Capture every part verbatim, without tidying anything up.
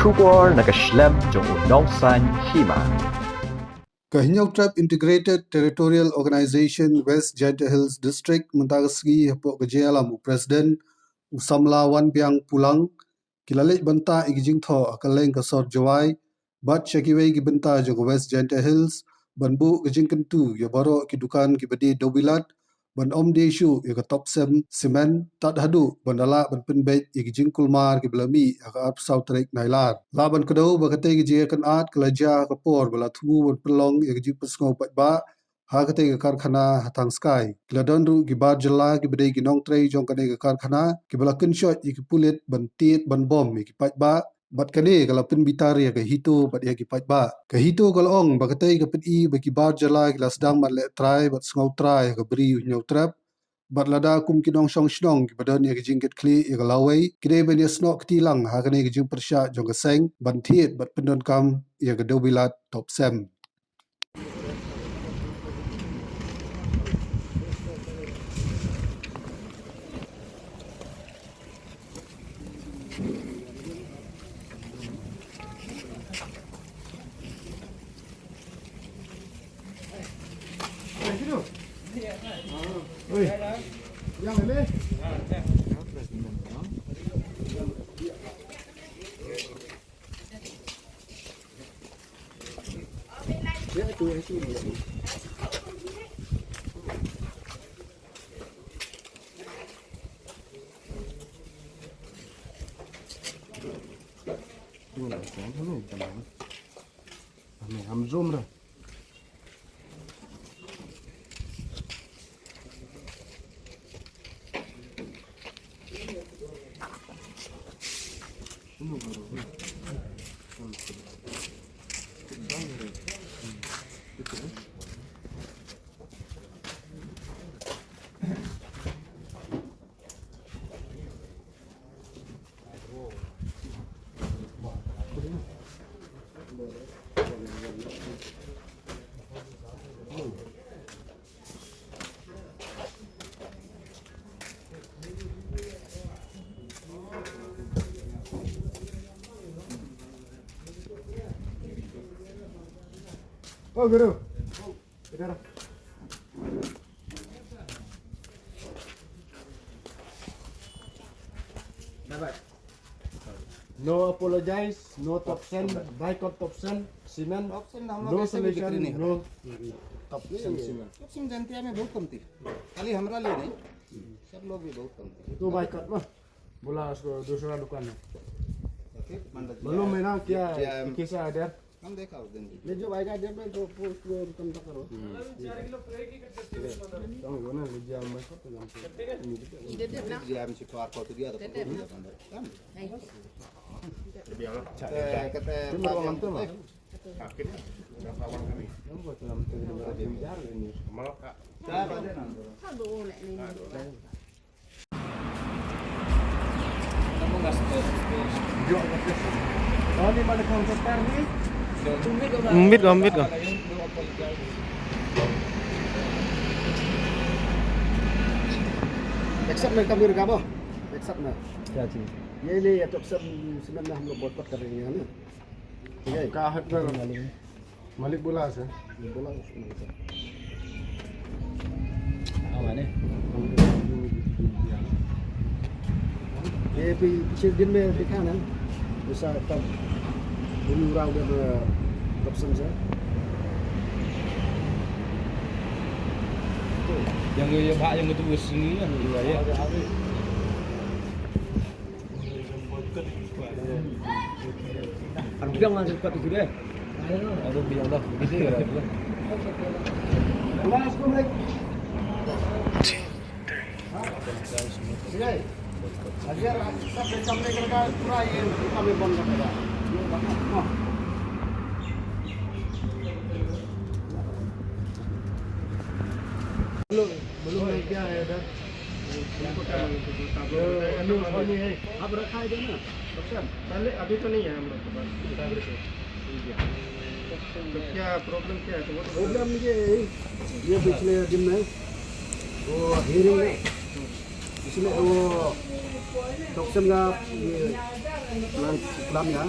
Khubor na ka shlem jong u nongsaiñ hima. Ka Hynñiewtrep Integrated Territorial Organization West Jaintia Hills District mynta ka sngi hapoh ka jingïalam u President u samla Wanbiang Pulang, ki la leit ban tah ïa ki jingthoh ha kylleng ka sor Jowai bad sha kiwei ki bynta jong ka West Jaintia Hills, ban buh ka jingkyntu ïa baroh ki dukan kiba die dewbilat ban ym die shuh ïa ka Topcem Cement tad haduh ban da lah ban pynbeit ïa ki jingkulmar kiba la mih ha ka arphew saw tarik Nailar. Lah ban kdew ba katei ka jingïakynad ka la jia ha ka por ba la thmu ban pynlong ïa ka jingpynsngew paidbah ha katei ka karkhana ha Thangskai. Ki la don ruh ki bar jylla kiba dei ki nongtrei jong kane ka karkhana kiba la kynshoit ïa ki pulit ban tied ban bom ïa ki paidbah, bad kane ka la pynbitar ïa ka HITO bad ïa ki paidbah. Ka HITO ka la ong ba katei ka pyni ba ki bar jylla ki la sdang ban leh trai bad sngew trai ha ka bri u Hynñiewtrep, bad lada kum ki nongshong shnong kiba don ïa ka jingkitkhlieh ïa ka lawei, ki dei ban ïasnoh kti lang ha kane ka jingpyrshah jong ka seng ban thied bad pyndonkam ïa ka dewbilat Topcem. Oh, Guru. No apologize, no Topcem, boycott Topcem, cement, Topcem हम लोग no ऐसे भी बिक्री solution, नहीं होता। No Topcem cement। Topcem जैंतिया में बहुत कमती है, खाली हमरा लिए नहीं, सब लोग भी बहुत कमती है। तो boycott मत, बोला उसको दूसरा दुकान में। तो फिर मान लो मालूम है ना क्या, क्या कैसा order? हम देखा उस दिन भी। ले जो आएगा डेढ़ में तो उसको कम तो करो। हम्म। तो वो ना लीजिए, हम मैं सब तो जानते हैं। लीजिए, हम सिर्फ QR code दिया तो फोटो भी अंदर। हम। अच्छा, कहते हैं, हम तो ना। Yang buat dalam tu dia jar ini. Mau, Kak? Dah, dah, dah. Mbit ko, mbit ko. Accept na kamera ka ba? Accept na. क्या चीज़? ये ले, ये तो सब सीमेंट ना हम लोग बहुत पट कर रहे हैं ना। ठीक है। का हक पर मालिक बोला है सर। बोला उसने। ये भी पिछले दिन में दिखा ना, ऐसा तब बुलू उड़ा उधर, तब समझा। Yang ye ba yang tu sini kan, ya. Bilang lah dekat tu deh. Aduh, bilang dah. Gitu ya, bilang. अगर सब कमरे का पूरा ये कमरे बंद कर देगा। ये बात ना। बोलो, बोलो, क्या है इधर? आप रखा है ना? अच्छा, पहले अभी तो नहीं है हम लोग के पास। तो क्या प्रॉब्लम क्या है? तो वो तो प्रॉब्लम ये है, ये पिछले दिन में वो हियरिंग है, इसलिए वो टॉक्सिन का ये Islam ya,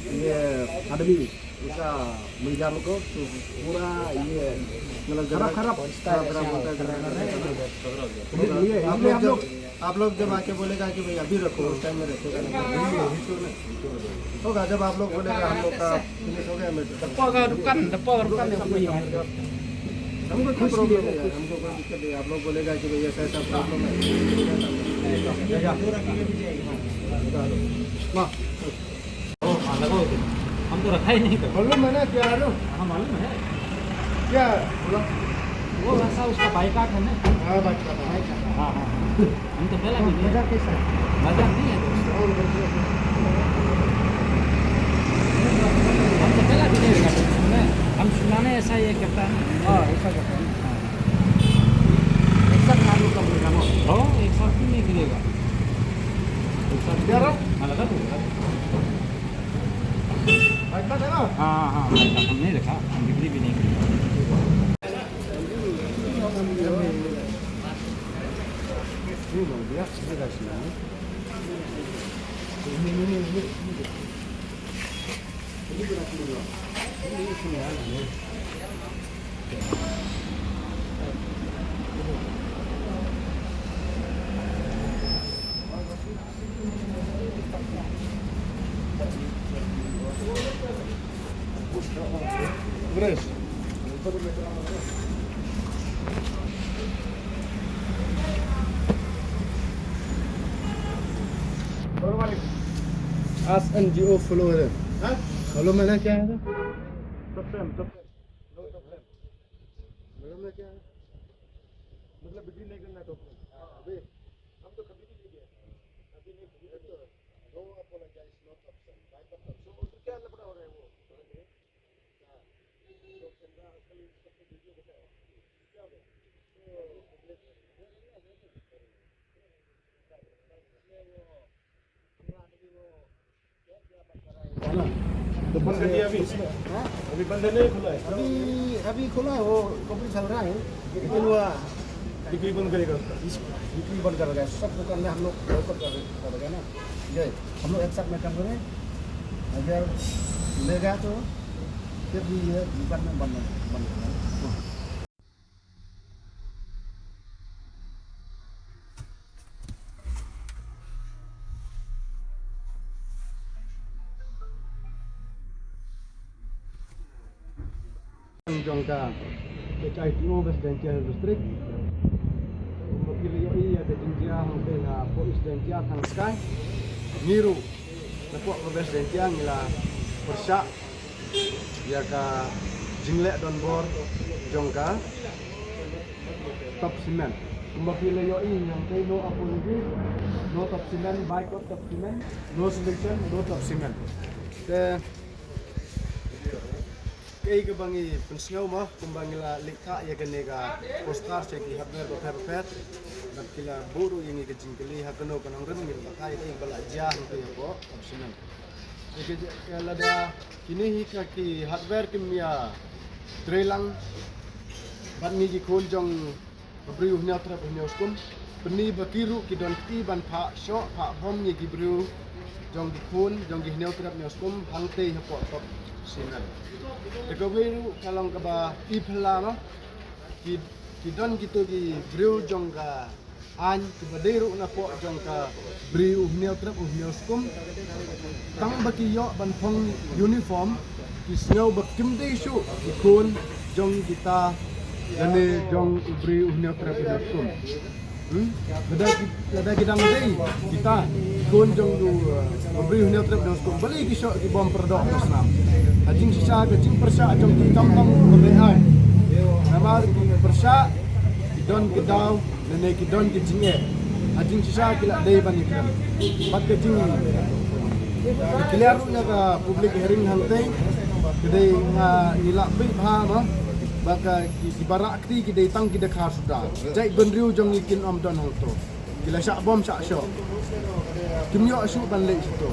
ये आदमी उसका मंजार को पूरा ये गलत खराब, खराब। खराब, खराब बोलता है। ये, ये, आप इसलिए लोग हम जब, लोग आप लोग जब आके बोलेगा कि भाई अभी रखो, उस टाइम में रखेगा नहीं। होगा, जब आप लोग बोलेगा हम लोग का finish हो गया, मैं तो दप्पा का दुकान, दप्पा का दुकान है, कोई हमको कोई प्रॉब्लम नहीं है, हमको कोई दिक्कत नहीं है। आप लोग बोलेगा कि भाई ऐसा ऐसा प्रॉब्लम है, हाँ। ओ, हाँ, लगाओ तुम। हम तो रखा ही नहीं कभी। मालूम है ना क्या है ना? हाँ, मालूम है। क्या है? बोलो। वो वैसा उसका बाइकाट है ना? हाँ, बाइकाट है। बाइकाट है। हाँ, हाँ, हाँ। हम तो पहला भी नहीं। मजाक कैसा है? मजाक नहीं है दोस्त। और बोलो। हम तो पहला भी नहीं लगा दोस्त। हम सुनाने ऐसा ये करता है ना। हाँ, ऐसा करता है ना। हाँ। एक साथ मार लो कम से कम। हाँ, एक साथ भी नहीं गिरेगा। एक साथ क्या रहा? हाँ, लगा दो, लगा दो। हाँ, हाँ, हाँ, हम नहीं रखा, हम बिक्री भी नहीं की। आज एनजीओ फॉलो है। हाँ? फॉलो मैंने क्या है? टॉप टेन, टॉप टेन। नो टॉप टेन। मैडम ने क्या है? मतलब बिक्री नहीं करना टॉप टेन। अबे, हम तो कभी भी नहीं गए। कभी नहीं, कभी नहीं। No apologize, no corruption, no corruption। So, उधर क्या लफड़ा हो रहा है वो? क्या? तो कैमरा आजकल इन सबको वीडियो दिखाओ। क्या हो गया? तो इसमें वो, हमारा आदमी वो, क्या, क्या बात कर रहा है? तो बंद कर दिया अभी? हाँ? अभी बंद है, नहीं खुला है? अभी, अभी खुला है, वो कंपनी चल रहा है, लेकिन वो बिक्री बंद करेगा उसका। इस बिक्री बंद कर देगा, सब दुकान में हम लोग boycott कर, कर देगा ना। ये हम लोग एक साथ में काम करें, अगर लेगा तो फिर भी ये दुकान में बंद, बंद करना है। Jong ka H I T O West Jaintia Hills District. Kumba phi la ïohi ïa ka jingjia hangtei hapoh East Jaintia tang skai. Ngi ruh napoh ka West Jaintia ngi la pyrshah ïa ka jingleh donbor jong ka Top Cement. Kumba phi la ïohi hangtei, no apology, no Top Cement, boycott Top Cement, no solution, no Top Cement. Te kaei kaba ngi pynsngew mo, kumba ngi la leit thah ïa kane ka poster sha ki hardware bapher bapher. Bad ki la buh ruh ïa ngi ka jingkylli ha kano ka nongrim ngi la batai ïa kaei kaba la jia hangtei hapoh Top Cement. Ïa ka, ïa lada kine hi ka ki hardware kim ïa trei lang bad ngi ki khun jong ka bri u Hynñiewtrep u Hynñiewskum, pynban ba ki ruh ki don kti ban phah shoh phah bom ïa ki briew jong ki khun jong ki Hynñiewtrep Hynñiewskum hangtei hapoh Top Cement. Te kawei ruh ka long kaba i phylla noh, ki, ki don kito ki briew jong ka aiñ kiba dei ruh napoh jong ka bri u Hynñiewtrep u Hynñiewskum. Tang ba ki ïoh ban phong uniform, ki sngew ba kim dei shuh ki khun jong kita lane jong u bri u Hynñiewtrep u Hynñiewskum. Hmm? Lada ki, lada ki dang dei kita ki khun jong u, uh, u bri u Hynñiewtrep u Hynñiewskum, balei ki shoh ki bom pyrdoh na snam? Ha jingshisha ka jingpyrshah jong ki kam tang kaba beaiñ. Namar ki pyrshah, ki don ki daw, lane ki don ki jingeh. Ha jingshisha ki la dei ban ïakren. Bad ka jing, ki clear ruh na ka public hearing hangtei, ka dei nga ngi la peit bha mo, ba ka ki, kiba rah kti ki dei tang ki dkhar suda. Jaitbynriew jong ngi kin ym don hangto. Ki la shah bom shah shoh. Kim ïoh shuh ban leit shato.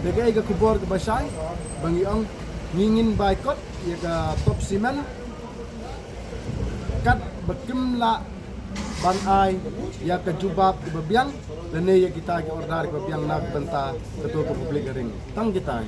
Te kaei ka khubor kaba shai, ba ngi ong ngi ngin boycott ïa ka Top Cement. Katba kim lah ban ai ïa ka jubab kiba biang lane ïa kita ki order kiba biang na ka bynta kato ka public hearing. Tang kitai.